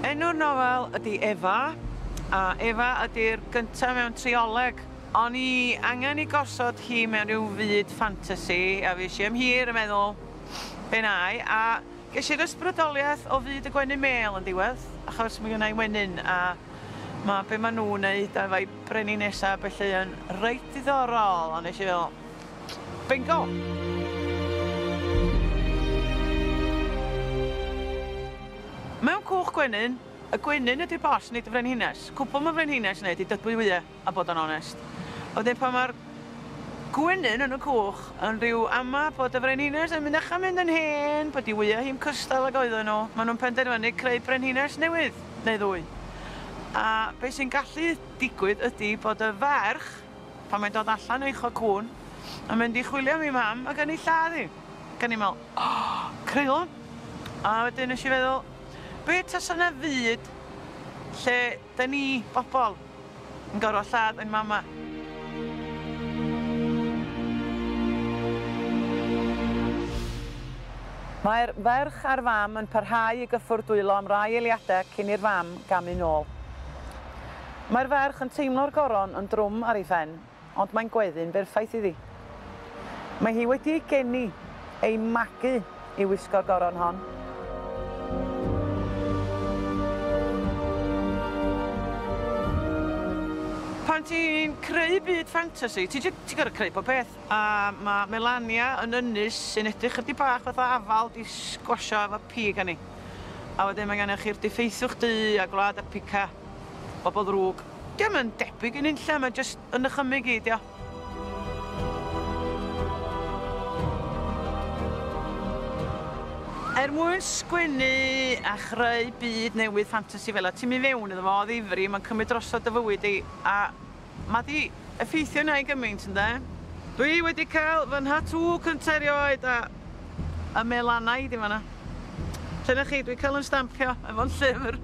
Enw'r nofel ydi Efa, a Efa ydi'r gynta mewn trioleg. O'n i angen i gosod hi mewn rhyw fyd ffantasi, a fues i am hir yn meddwl be na i, a ges i'r ysbrydoliaeth o fyd y gwenyn mêl yn diwedd, achos mae gynna i wenyn, a ma' be ma' nhw'n neud efo'i brenhinesa felly yn reit diddorol, a nes i feddwl, bingo! Mewn cwch gwenyn, y gwenyn ydi'r boss, nid y frenhines. Cwbl ma' frenhines yn neud 'di dyblu wya, a bod yn onest. A wedyn pan ma'r gwenyn yn y cwch yn rhyw ama bod y frenhines yn mynd dechrau mynd yn hen, bod 'i wya hi'm cystal ag oedden nhw, ma' nhw'n penderfynu creu brenhines newydd, neu ddwy. A be sy'n gallu digwydd ydi bod y ferch, pan mae'n dod allan o'i chocŵn, yn mynd i chwilio am 'i mam ac yn ei lladd hi. Ac o'n i'n meddwl, oh, creulon! A wedyn nes i feddwl, be tasa 'na fyd lle 'da ni, bobl, yn gorfod lladd ein mama? Mae'r ferch a'r fam yn parhau i gyffwrdd dwylo am rai eiliadau cyn i'r fam gamu nôl. Mae'r ferch yn teimlo'r goron yn drwm ar ei phen, ond mae'n gweddu'n berffaith iddi. Mae hi wedi ei geni, ei magu i wisgo'r goron hon. Pan ti'n creu byd ffantasi, ti jyst, ti'n gorfod creu pob peth. A mae Melania yn ynys sy'n edrych chydig bach fatha afal 'di sgwasio efo pig arni. A wedyn mae gennych chi'r diffeithwch du a gwlad y pica, bobl ddrwg. Dio'm yn debyg i nunlla, mae jyst yn nychymyg i, dio. Er mwyn sgwennu a chreu byd newydd ffantasi fela, ti'n mynd fewn iddo fo o ddifri, mae'n cymryd drosodd dy fywyd di, a ma' 'di effeithio arna i gymaint ynde. Dwi wedi cael fy nhatŵ cynta erioed a y melanau 'di fan'na. Lle 'na chi, dwi cael 'yn stampio efo'n llyfr.